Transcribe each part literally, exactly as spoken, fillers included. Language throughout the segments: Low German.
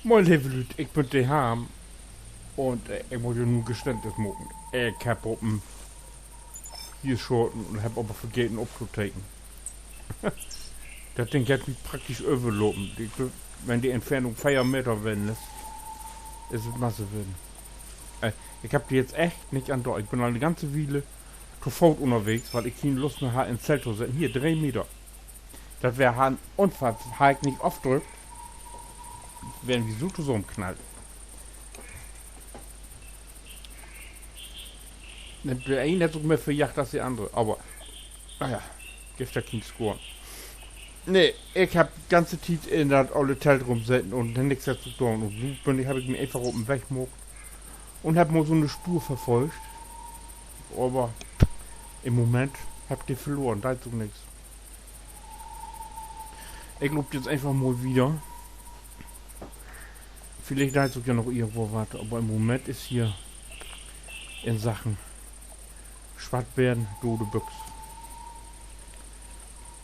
Moin, leve Lüüd, ik bün de Harm. Un, äh, ik mutt jo nu Geständnis maken. Ik hebb op en hier schaten un hebb aver vergeten optoteken. Dat Ding hett mi praktisch överlopen. Ik, wenn de Entfernung veer Meter ween is, is 't Masse ween. Äh, ik hebb de jetzt echt nich an dor. Ik bün al 'ne ganze Wiel to Foot ünnerwegens, wiel ik keen Lust mehr harr, in Zelt to sitten. Hier, dree Meter. Dat weer en Unfall, harr ik nich afdrückt, weren wi so tosamenknallt. De een hett sük mehr verjaagt as de annere, aver, na ja, gifft ja keen Skoren. Nee, ik hebb de ganze Tiet in dat olle Telt rümseten un nix hett sük doon. Un nu bün ik, hebb ik mi eenfach op en Weg maakt un hebb mal so 'ne Spoor verfolgt. Aver in Moment hebb ik de verloren, deit sük nix. Ik loop jetzt eenfach mal wieder. Villicht deit sük ja noch irgendwo wat, aver in Moment is hier in Sachen Swattbären dode Büx.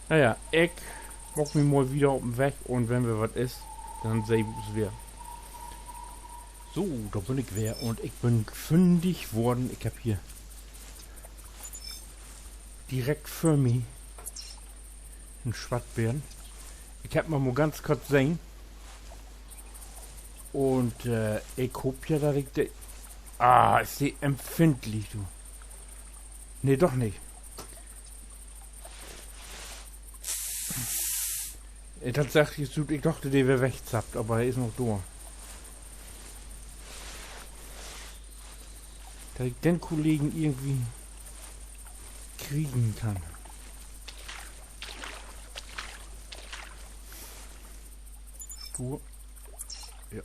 Na ja, ik maak mi mal wieder op en Weg un wenn weer wat is, denn seht wi us weer. So, dor bün ik weer un ik bün fündig worrn. Ik hebb hier direkt vör mi en Swattbären. Ik hebb em mal ganz kort sehn. Un, äh, ik hoop ja, dat ik de, ah, is de empfindlich, du. Nee, doch nich. Äh, dat seggt, ik dach, de weer wegzappt, aver he is noch dor. Dat ik den Kollegen irgendwie kriegen kann. Spoor. Ja.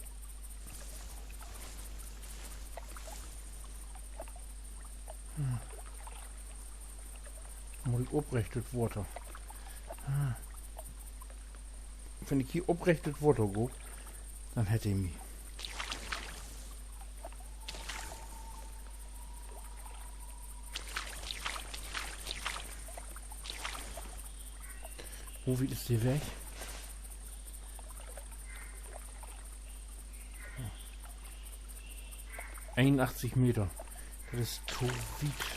Hm. Mutt ik oprecht dat Water. Ah. Wenn ik hier oprecht dat Water gah, denn hett he mi. Wo wiet is de weg? Eenunachtzig Meter. Dat is to wiet.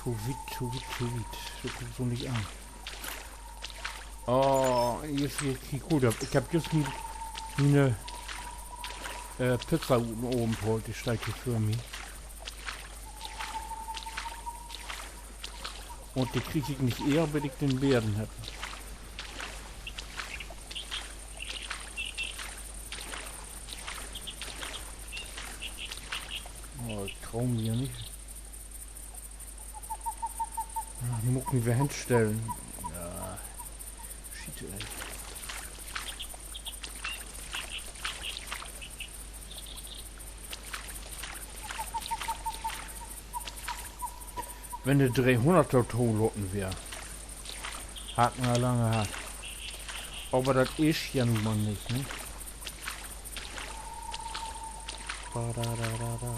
To wiet, to wiet, to wiet. Dat kummt so nich an. Oh, hier is, hier, kiek, goot, ik hebb jüst mien, mien, äh, Pizza ut den Oven haalt, de steiht hier vör mi. Un de krieg ik nich ehr, bit ik den Bären hebb. Oh, ik trau mi ja nich. Ah, nu mutt ik mi weer henstellen. Ja. Schiet, ey. Wenn de dreehunnert dor tolaten weer, harr ik en al lang hatt. Aver dat is ja nu mal nich, ne? Da, da, da, da, da.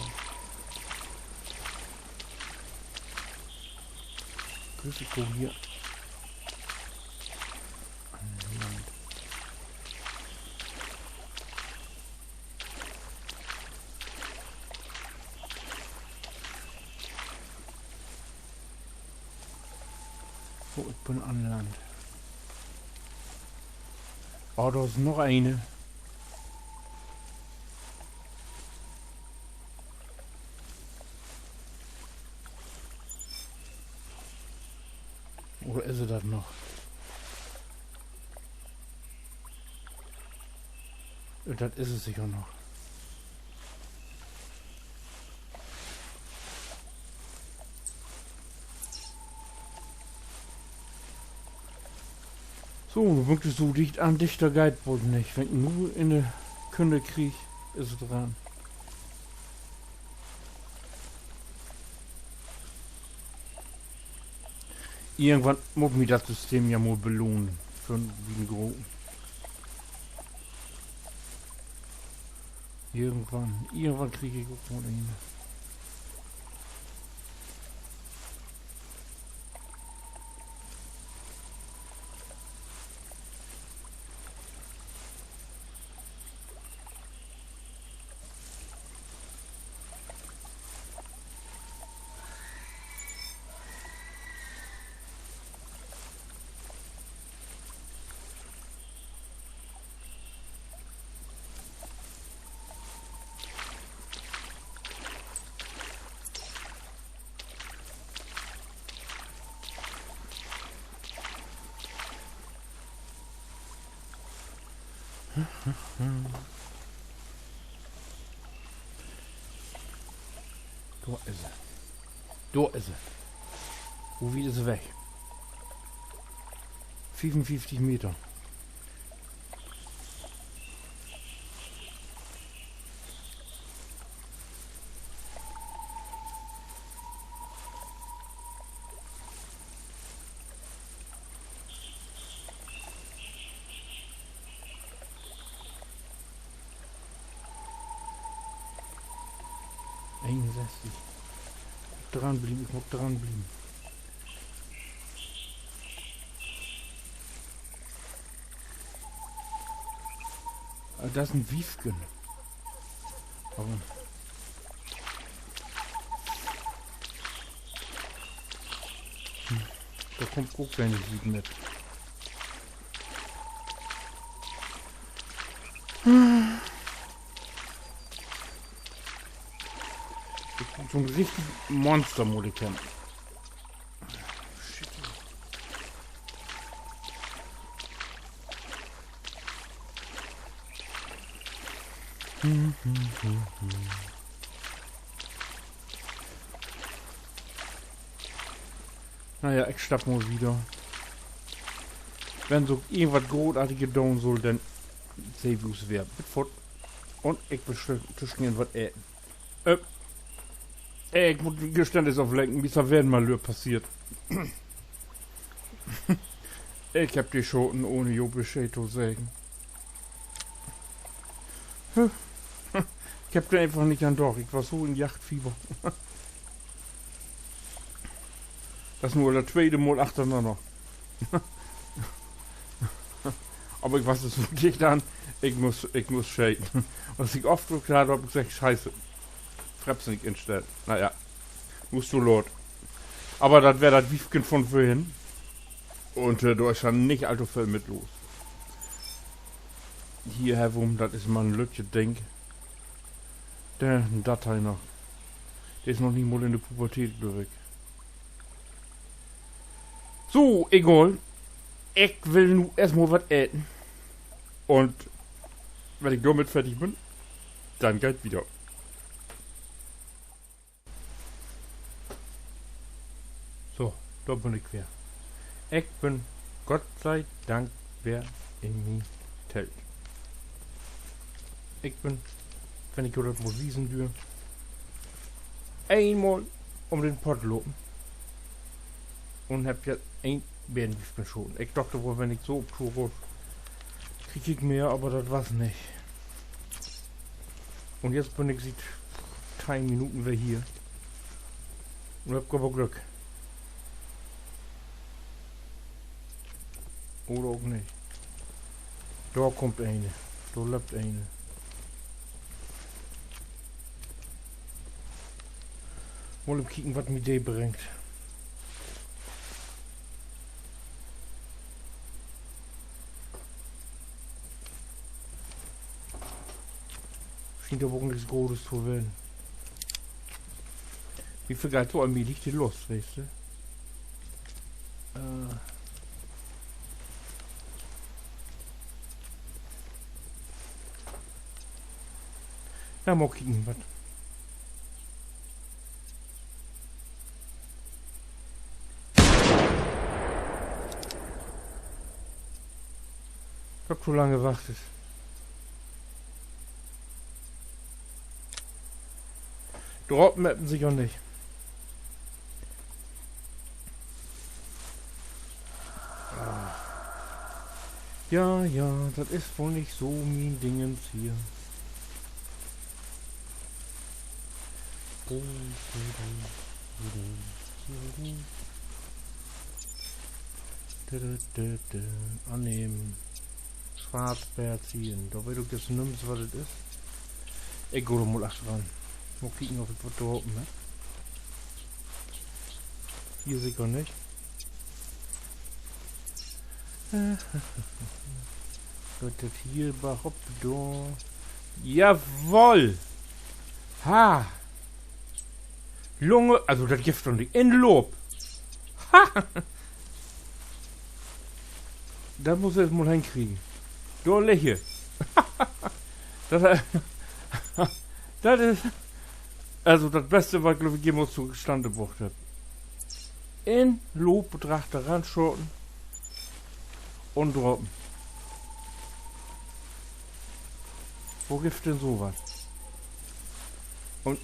Risiko hier. An Land. So, ik bün an Land. Oh, dor is noch een. Oder is he dat noch? Dat is he seker noch. So, nu bün ik so dicht an, dichter geiht woll nich. Wenn ik nu in de Künne krieg, is he dran. Irgendwann mutt mi dat System ja mal belohnen för mien Groten. Irgendwann, irgendwann krieg ik ok mal een. Dor is he. Dor is he. Wo wiet is he weg? Fiefunfieftig Meter. Eenunsösstig. Dranblieven, ik mutt dranblieven. Ah, dat is en Wiefken. Aver, hm, dor kummt ok wenig Wiet mit. Ik bruuk so'n richtig Monster, mutt ik hebben. Shit. Na ja, ik stapp mal wieder. Wenn se ok irgendwat Grootartiges doon sull, denn seht wi us weer. Bit foort. Un ik will tüschenen wat eten. Äh, ik mutt Geständnis afleggen, mi is dat weer mal Malöör passeert. Ik hebb de schaten, ahn jo Bescheed to seggen. Ik hebb dor eenfach nich an dacht. Ik was so in Jagdfieber. Dat is nu al dat tweede Mal achternanner. Aver ik was so dicht an, ik muss, ik muss scheten. As ik afdrückt harr, heff ik seggt: Scheiße. Fraps nich instellt. Na ja. Nu is to laat. Aver dat weer dat Wiefken von vörhen. Un, äh, dor is denn nich all to veel mit los. Hier, Herr Wurm, dat is man en lüttjet Ding. De, dat he noch. De is noch nich mal in de Pubertät, glööv ik. So, egal. Ik will nu eerstmal wat eten. Un wenn ik dormit fardig bün, denn geiht dat wieder. So, dor bün ik weer. Ik bün Gott sei Dank weer in mien Telt. Ik bün, wenn ik jo dat mal wiesen dür, eenmal üm den Pott lopen un hebb ja een Bärenwiefken schoten. Ik dacht woll, wenn ik so op Tour gah, krieg ik mehr, aver dat was nich. Un jetzt bün ik siet teihn Minuten weer hier. Un hebb aver Glück. Oder ok nich. Dor kummt een. Dor löppt een. Mal even kieken, wat mi de bringt. Schient aver ok nix Grotes to ween. Mi vergeiht so allmählich de Lust, weetst du? Äh. Na, mal kieken, wat. Ik heff to lang wacht. Drapen hebbt se seker nich. Ja, ja, dat is woll nich so mien Dingens hier. Annehmen. Swarzbär ziehen. Dor weet ik ok nüms, wat dat is. Ik gah dor mal achteran. Mal kieken, of ik wat drapen hebb. Hier seker nich. Geiht dat hier bargop dor? Jawoll! Ha! Lunge, also dat gifft doch nich. Inloop! Ha! Dat muss ik eerst mal henkriegen. Dor liggt he. Dat, dat is also dat Beste, wat ik, glööv ik, jemals tostande bröcht hebb. In Loop, Betracht ranschaten un droppen. Wo gifft denn so wat? Un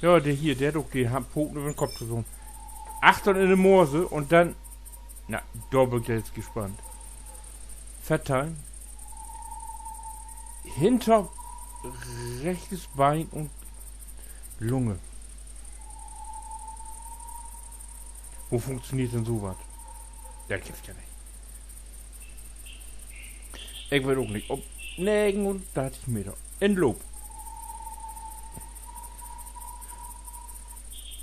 ja, de hier, de hett ok de Hand, Poten över'n Kopp tosamen. Achtern in de Moors un denn, na, dor bün ik ja nu gespannt. Verteilen. Hinter, rechtes Been un Lunge. Wo funktioneert denn so wat? Dat gifft ja nich. Ik weet ok nich. Op negenundartig Meter. In Loop.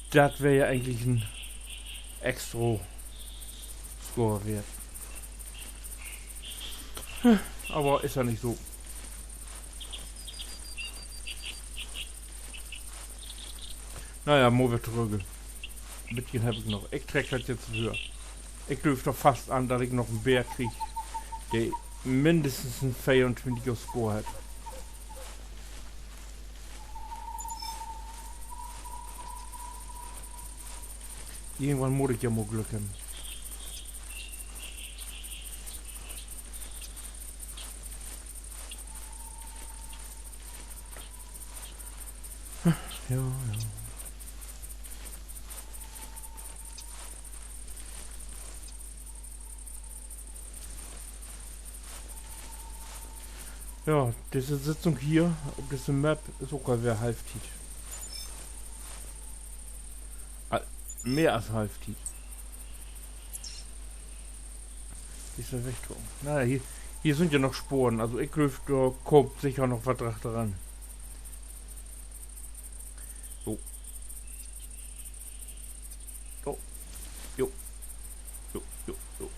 Dat weer ja egentlich en extra Score weert. Aver is ja nich so. Na ja, mal weer trügg. Bietjen hebb ik noch. Ik treck dat jetzt dör. Ik glööv dor fast an, dat ik noch en Beer krieg, de minnestens en veeruntwintiger Score hett. Irgendwann mutt ik ja mal Glück hebben. Ja, ja. Ja, disse Sitzung hier op disse Map is ok al weer Halftiet. Al, mehr as Halftiet. Is dat wegtrocken? Na, hier, hier sünd ja noch Sporen. Also ik glööv, dor kummt seker noch wat achteran. So. So. Jo. Jo, jo, jo.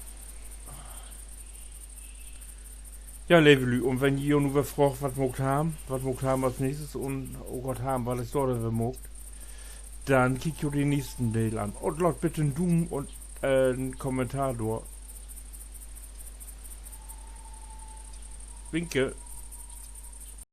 Ja, leve Lüüd, un wenn ji jo nu weer fraagt, wat maakt Harm, wat maakt Harm as nächstes un, oh Gott, Harm, wat is dor denn weer maakt, denn kiekt jo den nächsten Deel an. Un laat bitte en Duum un, äh, en Kommentar dor. Winke.